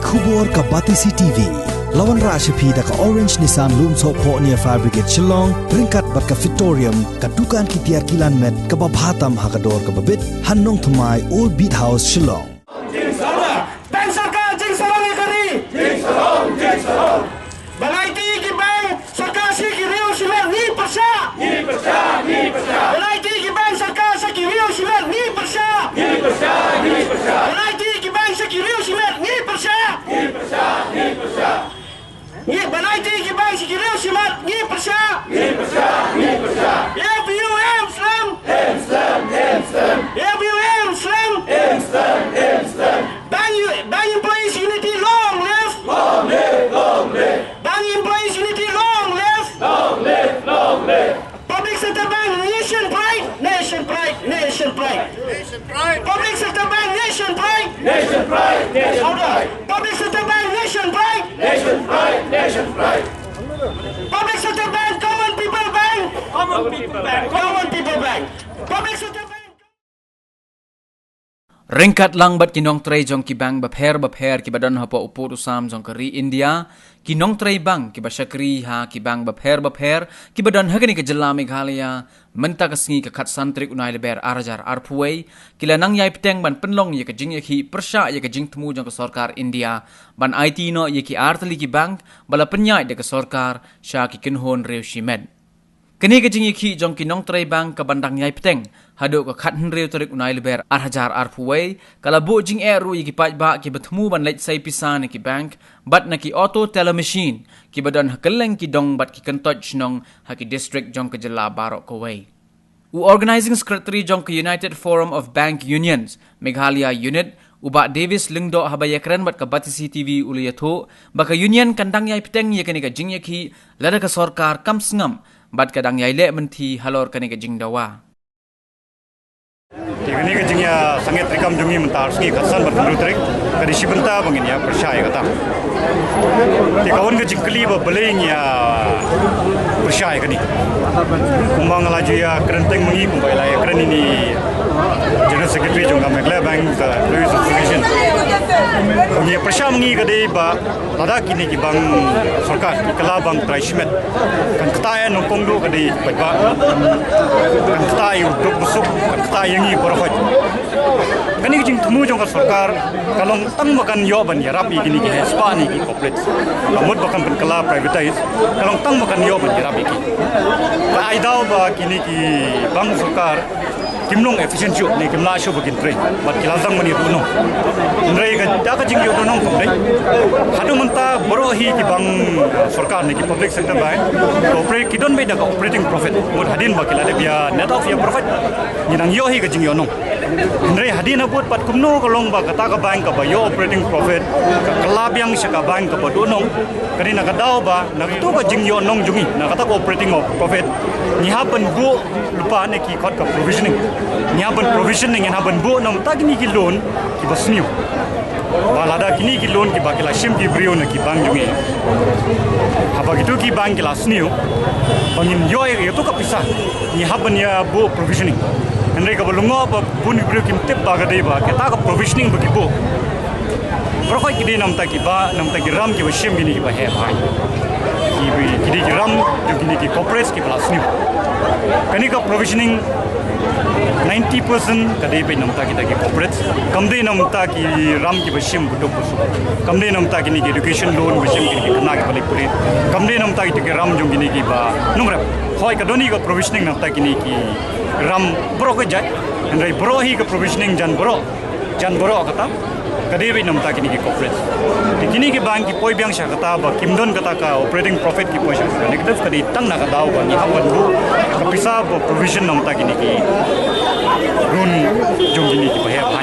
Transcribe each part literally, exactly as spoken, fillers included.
Khubor ka Batesi T V. La wanrah sha phi da ka Orange Nissan Lumsohphoh near Fire Brigade Shillong, ryngkat bad ka Fitorium, ka dukan ki tiar kilan met kaba bha tam ha ka dor kaba bit, ha Nongthymmai, Old Beat House, Shillong. Ban sorkar jingsarong ïa ka ri. Ban aiti ki bank sorkar sha ki riew shimet, ngi pyrshah. Ban aiti ki bank sorkar sha ki riew shimet, ngi pyrshah. Ban aiti ki bank sha ki riew shimet, ngi pyrshah. Ngi, ban aiti ki bank sha ki riew shimet, ngi pyrshah. F U M slem. F U M slem. Bank u-, Bank Employees Unity, long live. Bank Employees Unity, long live. Public Sector Bank, nation pride, nation pride, nation pride. Public Sector Bank, nation pride. Nation pride, nation pride. Public Sector Bank, nation pride. Nation pride, nation pride. Public Sector Bank, common people bank. Common people bank. Common people bank. Public Sector Bank. Ryngkat lang bad ki nongtrei jong ki bank bapher bapher kiba don hapoh u pud u sam jong ka ri India, ki nongtrei bank kiba shakri ha ki bank bapher bapher kiba don ha kane ka jylla Meghalaya, mynta ka sngi ka khatsan tarik u Nailaber ar hajar arphew wei, ki la nang ïai bteng ban pynlong ïa ka jingïakhih pyrshah ïa ka jingthmu jong ka sorkar India ban aiti noh ïa ki artylli ki bank ba la pynïaid da ka sorkar sha ki kynhun riew shimet. Kane ka jingïakhih jong ki nongtrei bank kaban dang ïai bteng haduh ka khathynriew tarik u Nailaber ar hajar arphew wei, ka la buh jingeh ruh ïa ki paidbah kiba thmu ban leit sei pisa na ki bank bad na ki auto teller machine kiba don ha kylleng ki dong bad ki kyntoit shnong ha ki district jong ka jylla baroh kawei. U Organising Secretary jong ka United Forum of Bank Unions Meghalaya Unit, u Bah Davis Lyngdoh, haba ïakren bad ka Batesi T V u la ïathuh ba ka union kan dang ïai bteng ïa kane ka jingïakhih lada ka sorkar kam sngap bad ka dang ïai leh mynthi halor kane ka jingdawa. Te kane ka jingïasangeh treikam jong ngi mynta ar sngi khatsan bad hynriew tarik ka dei shi bynta ba ngin ïa pyrshah ïa kata. Te ka wan ka jingkylli ba balei ngi ïa pyrshah ïa kane. Kumba nga la ju ïakren teng ma ngi, kumba la ïakren ïa ine i General Secretary jong ka Meghalaya Bank, uh, Employees Association. Ba ngi ïa pyrshah ma ngi ka dei ba lada kine ki bank sorkar ki kylla ban trai shimet, kan ktah ïa nongkong duh ka dei paidbah, kan ktah ïa u duk u suk, kan ktah ïa ngi baroh. Kane ka jingthmu jong ka sorkar ka long tang ba kan ïoh ban ïarap ïa kine ki heh spah ne ki corporate. Ka mut ba kan pynkylla, privatize, ka long tang ba kan ïoh ban ïarap ïa ki. Ka ai daw ba kine ki bank sorkar kim long efficient shuh ne kim lah shuh ba kin trei bad ki la sdang ban ïa duhnong. Hynrei ka, da ka jingïohnong kam dei, haduh mynta baroh hi ki bank, uh, sorkar ne ki public sector bank, ki operate, ki don beit da ka operating profit. Mut hadien ba ki la dep ïa net off ïa profit, ngi nang ïoh hi ka jingïohnong. Hynrei hadien habud pat kumno ka long ba kata ka bank kaba ïoh operating profit ka kylla biang sha ka bank kaba duhnong? Ka dei na ka daw ba na kato ka jingïohnong jong ngi na kata ka operating of profit, ngi hap ban buh lypa ne ki khot ka provisioning. Ngi hap ban provision ne ngi hap ban buh na bynta kine ki loan kiba sniew. Ba lada kine ki loan kiba ki la shim ki briew na ki bank jong ngi, haba kito ki bank ki la sniew, ba ngin ïoh ïa kato ka pisa, ngi hap ban ïa buh provisioning. Hynrei kaba lyngngoh ba bun ki briew kim tip ba ka dei ba kata ka provisioning ba ki buh, baroh khoit ki dei na bynta kiba, na bynta ki ram kiba shim kine kiba heh bha. Ki, ki dei ki ram jong kine ki corporates kiba la sniew. Kane ka provisioning ninety percent ka dei beit na bynta kita ki corporates. Kam dei na bynta ki ram kiba shim ba duk ba suk. Kam dei na bynta kine ki education loan ba shim kine ki khynnah kiba leit pule. Kam dei na bynta kita ki ram jong kine kiba nongrep. Hooid, ka don hi ka provisioning na bynta kine ki ram baroh ka jait. Hynrei baroh hi ka provisioning jan baroh, jan baroh kata ka dei beit na bynta kine ki corporates. Te kine ki bank ki poi biang sha kata ba kim don kata ka operating profit, ki poi sha kata. Negative ka dei tang na ka daw ba ngi hap ban buh ka pisa ba provision na bynta kine ki loan jong kine kiba heh bha.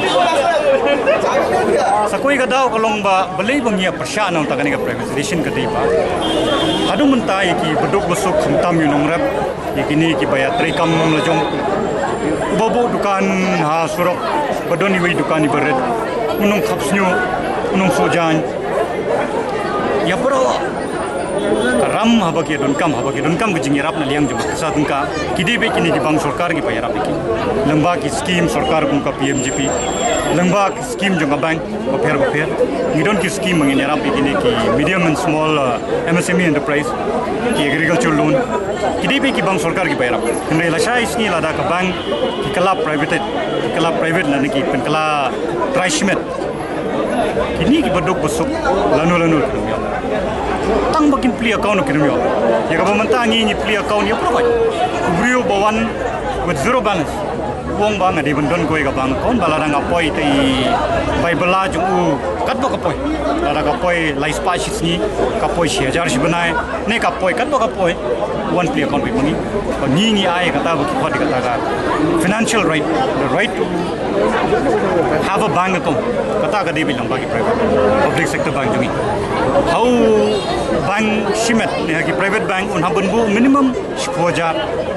Sa kawei ka daw ka long ba balei ba ngi ïa pyrshah na bynta kane ka privatization ka dei ba haduh mynta ïa kiba duk ba suk, khamtam ïa u nongrep, ïa kine kiba ïa treikam la jong. Uba buh dukan ha surok, ba don iwei i dukan iba rit, u nongkhap sniew, u nongsuh jaiñ, ïa baroh Ka ram haba ki donkam, haba ki donkam ka jingïarap na liang jong ka pisa tyngka, ki dei beit kine ki bank sorkar kiba ïarap ïa ki. Lyngba ki skim sorkar kum ka P M G P, lyngba ki skim jong ka bank bapher bapher, ngi don ki skim ba ngin ïarap ïa kine ki medium and small, uh, M S M E enterprise, ki agriculture loan, ki dei beit ki bank sorkar kiba ïarap. Hynrei lashai sngi lada ka bank ki kylla private, ki kylla private lane ki pynkylla trai shimet, kine kiba duk ba suk lano lano ki ym ïoh. Tang ba kin plie account ki ym ïoh. Ïa kaba mynta ngi ngi plie account ïa baroh. U briew ba wan with zero balance, u ong ba nga dei ban don kawei ka bank account ba lada nga poi te i bai bylla jong u katba ka poi. Lada ka poi lai spah shi sngi, ka poi shi hajar shi bnai, ne ka poi katba ka poi, u wan plie account beit ma ngi. Ba ngi ngi ai kata ba ki khot ïa kata ka financial right, the right to have a bank account. Kata ka dei beit lyngba ki private, public sector bank jong ngi. Ha u bank shimet ne ha ki private bank un hap ban buh minimum shiphew hajar,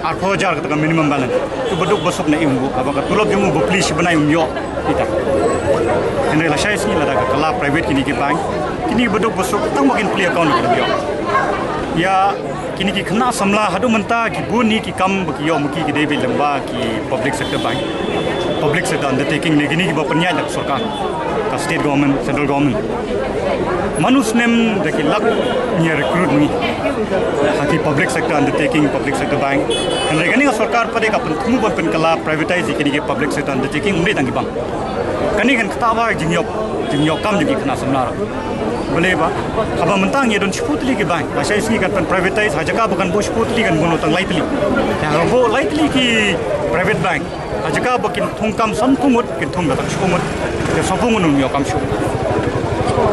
arphew hajar kata ka minimum balance. Te ba duk ba suk na i ym buh, haba ka tulop jong u bapli shi bnai um ïoh ita. Hynrei lashai sngi lada ka kylla private kine ki bank, kine ba duk ba suk tang ba kin plie account ki ym ïoh. Ïa kine ki khynnah samla haduh mynta ki bun hi ki kam ba ki ïoh ma ki ki dei beit lyngba ki public sector bank, public sector undertaking ne kine kiba pynïaid da ka sorkar, ka state government, central government. Man u snem da ki lak ngi ïa recruit ngi ha ki public sector undertaking, public sector bank. Hynrei kane ka sorkar pat de ka pynthmu ban pynkylla privatize ïa kine ki public sector undertaking, ym dei tang ki bank. Kane kan ktah ba jingïoh, jingïoh kam jong ki khynnah samla ruh. Balei ba haba mynta ngi don shiphew tylli ki bank, lashai sngi kan pyn privatize, ha jaka ba kan buh shiphew tylli kan buh tang lai tylli. Te haba buh lai tylli ki private bank, ha jaka ba kin thung kam sanphew ngut, kin thung da tang shiphew ngut. Te sanphew ngut un ïoh kam shuh.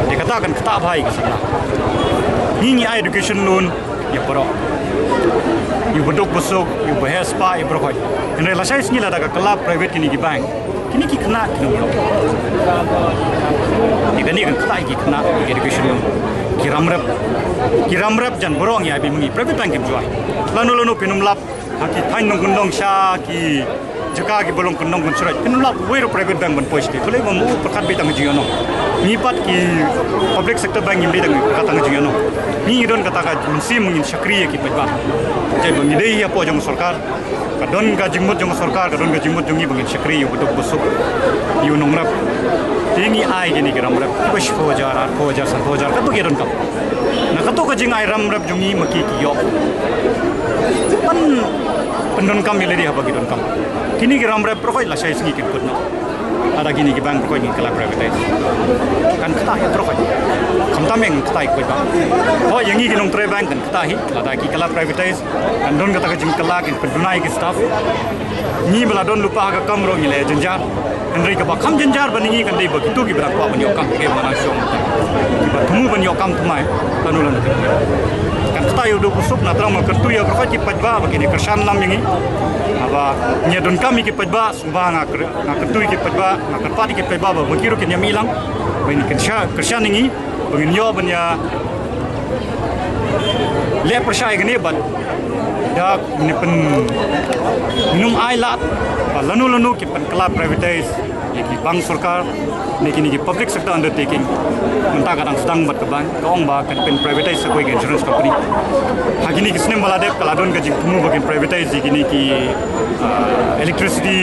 Te kata kan ktah ba ïa ki samla. Ngi ngi ai education loan ïa baroh, ïa u ba duk ba suk, ïa u ba heh spah, ïa baroh. Hynrei lashai sngi lada ka kylla private kine ki bank, kine ki khynnah ki ym ïoh. Te kane kan ktah ïa ki khynnah, ïa ki education loan. Ki ram rep, ki ram rep jan baroh ngi ai beit ma ngi, private bank kim ju ai. Lano lano phin ym lap ha ki thaiñ nongkyndong sha ki jaka kiba long kyndong kynsyroi, phin ym lap wei ruh private bank ban poi shatei. Balei ba ym pyrkhat beit tang ka jingïohnong. Ngi pat ki public sector bank ngim dei tang pyrkhat tang ka jingïohnong. Ngi ngi don kata ka mynsiem ngin shakri ïa ki paidbah. Jai ba ngi dei hapoh jong sorkar, ka don ka jingmut jong sorkar, ka don ka jingmut jong ngi ba ngin shakri ïa u ba duk ba suk, ïa u nongrep. Te ngi ai kine ki ram rep kiba shiphew hajar, arphew hajar, sanphew hajar, katto ki donkam. Na katto ka jingai ram rep jong ngi ma ki ki ïoh. Pan pyndonkam ïa lade haba ki donkam. Kine ki ram rep baroh lashai sngi kin kut noh. Lada kine ki bank baroh ngin kylla privatize, kan ktah ïa baroh. Khamtam ïa ngi, kan ktah ïa ki paidbah. Hooid, ïa ngi ki nongtrei bank kan ktah hi, lada ki kylla privatize, kan don kata ka jingkylla, kin pynduna ïa ki staff. Ngi ba la don lypa ha ka kam ruh ngi la jynjar. Hynrei kaba kham jynjar ban ïa ngi kan dei ba kito kiba dang kwah ban ïoh kam, kiba dang shong, kiba thmu ban ïoh kam thymmai lano lano. Kan ktah ïa u duk u suk, nga thrang ban kyntu ïa baroh ki paidbah ba kin ïa kyrshan lang ïa ngi. Haba ngi ïa donkam ïa ki paidbah, sngewbha nga kyr-, nga kyntu ïa ki paidbah, nga kyrpad ïa ki paidbah ba ma ki ruh kin ïa mih lang, ba kin kyrshan, kyrshan ïa ngi, ba ngin ïoh ban ïa leh pyrshah ïa kane bad da ngin pyn, ngin ym ailad ba lano lano ki pynkylla privatize ïa ki bank sorkar ne kine ki public sector undertaking. Mynta ka dang sdang bad ka bank ka ong ba kan pyn privatize sa kawei ka insurance company. Ha kine ki snem ba la dep ka la don ka jingthmu ba kin privatize ïa kine ki, ah, electricity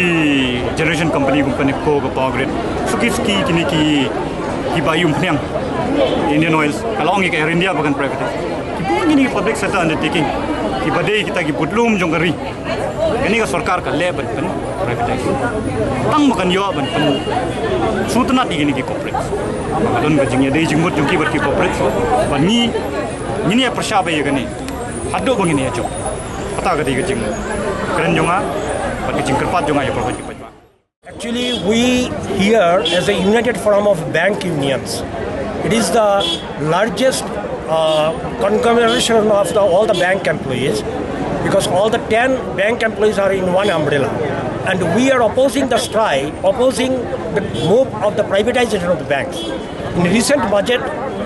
generation company, company ko ka Power Grid. Suki suki kine ki, kiba ïa umphniang, Indian Oils, ka la ong ïa ka Air India ba kan privatize. Ki bun kine ki public sector undertaking kiba dei kita ki budlum jong ka ri. Kane ka sorkar ka leh ban pyn privatize tang ba kan ïoh ban pynsngewtynnat ïa kine ki corporate. Ka don ka jingïadei jingmut jong ki bad ki corporate. Bad ngi, ngin ïa pyrshah bha ïa kane haduh ba ngin ïa jop. Kata ka dei ka jingkren jong nga bad ka jingkyrpad jong nga ïa baroh ki paidbah. Actually, we here as a United Forum of Bank Unions, it is the largest uh, conglomeration of the, all the bank employees, because all the ten bank employees are in one umbrella. And we are opposing the strike, opposing the move of the privatization of the banks. In the recent budget,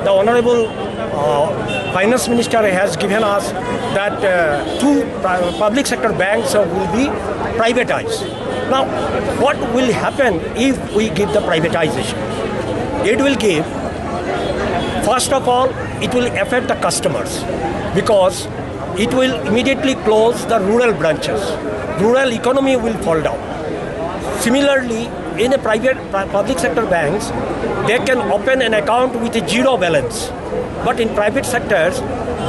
the Honorable uh, Finance Minister has given us that uh, two pri- public sector banks uh, will be privatized. Now, what will happen if we give the privatization? It will give First of all, it will affect the customers because it will immediately close the rural branches. Rural economy will fall down. Similarly, in a private pu- public sector banks, they can open an account with a zero balance. But in private sectors,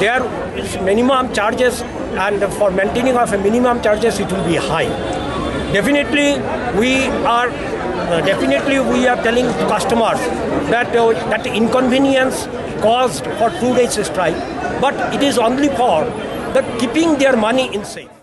there is minimum charges, and for maintaining of a minimum charges, it will be high. Definitely, we are uh, definitely we are telling customers that uh, that inconvenience caused for two days strike, but it is only for the keeping their money in safe.